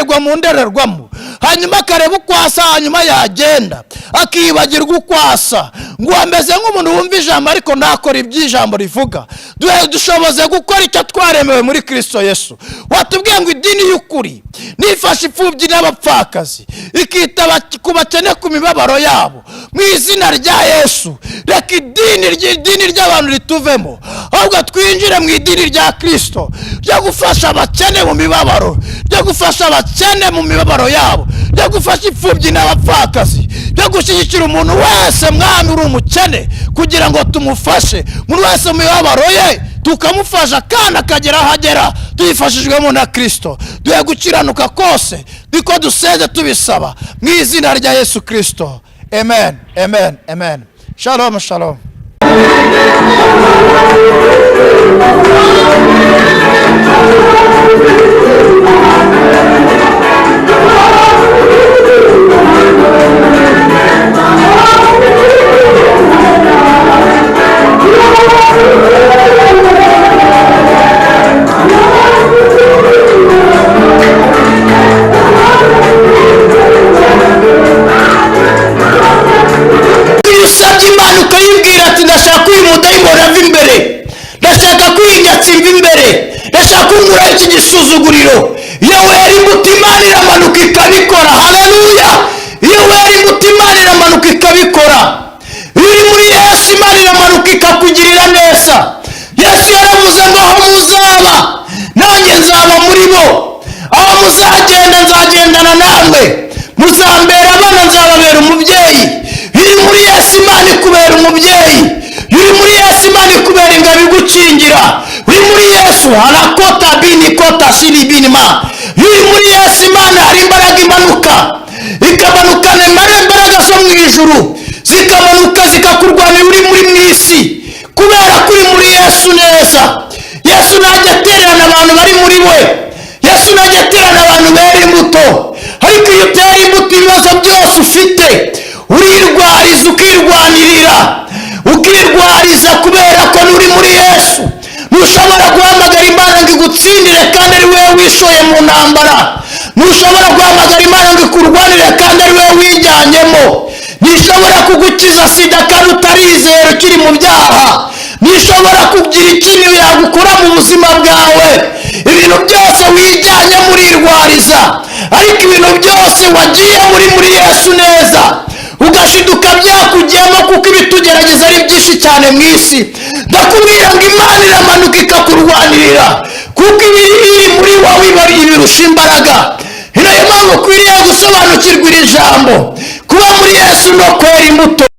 Agwa mu ndorerwamo, hanyuma akareba uko asa, hanyuma yagenda akibagirwa uko asa, ngo ameze nk'umuntu wumva ijambo ariko ntakore iby'ijambo rivuga. Duhe dushoboze gukora icyo twaremewe muri Kirisito Yesu. Watubwiye ngo idini y'ukuri nifashe imfubyi n'abapfakazi, ikita ku bakene ku mibabaro yabo. Mu izina rya Yesu, reka idini ry'abantu rituvemo, ahubwo twinjire mu idini rya Kirisito ryo gufasha abakene mu mibabaro, ryo gufasha abakene mu mibabaro yabo, ryo gufasha imfubyi n'abapfakazi, ryo gushyigikira umuntu wese, Mwami, uri umukene, kugira ngo tumufashe, umuntu wese mu mibabaro ye tukamufasha kandi akagera aho agera tuyifashijwemo na Kirisito. Duhe gukiranuka kose, niko dusenze tubisaba mu izina rya Yesu Kirisito. Amen, amen, amen. Shalom, shalom. Iyo usabye Imana ukayibwira ati: "Ndashaka uyu mudayimoni ava imbere, ndashaka ko iyi nyatsi imva imbere, ndashaka ko unkuraho iki gisuzuguriro," iyo wera imbuto, Imana iramanuka ikabikora. Haleluya! Iyo wera imbuto, Imana iramanuka ikabikora. Iyo uri muri Yesu, Imana iramanuka ikakugirira neza. Yesu yaravuze ngo: "Aho muzaba, nanjye nzaba muri bo. Aho muzagenda, nzagendana namwe. Muzambera abana, nzababera umubyeyi." Iyo uri muri Yesu, Imana ikubera umubyeyi. Iyo uri muri Yesu, Imana ikubera ingabo igukingira. Uri muri Yesu, harakota bini kota siri bini ma. Iyo uri muri Yesu, Imana hari imbaraga imanuka, ikamanukana imbaraga zo mu ijuru, zikamanuka zikakurwanira uri muri mu isi, kubera ko uri muri Yesu neza. Yesu ntajya atererana abantu bari muri we. Yesu ntajya atererana abantu bera imbuto. Ariko iyo utera imbuto, ibibazo byose ufite urirwariza, ukirwanirira, ukirwariza, kubera ko nuri muri Yesu. Ntushobora guhamagara Imana ngo igutsindire kandi ari wowe wishoye mu ntambara. Ntushobora guhamagara Imana ngo ikurwanire kandi ari wowe wijyanyemo. Ntishobora kugukiza sida kandi utarizera, ukiri mu byaha. Ntishobora kugira ikintu yagukura mu buzima bwawe. Ibintu byose wijyanye murirwariza, ariko ibintu byose wagiye muri Yesu neza, ugashiduka byakugiyemo, kuko ibitugerageza ari byinshi cyane mu isi. Ndakubwira ngo Imana iramanuka ikakurwanirira, kuko ibiri iri muri wowe ibirusha imbaraga. Ni nayo mpamvu ukwiriye gusobanukirwa iri jambo: kuba muri Yesu no kwera imbuto.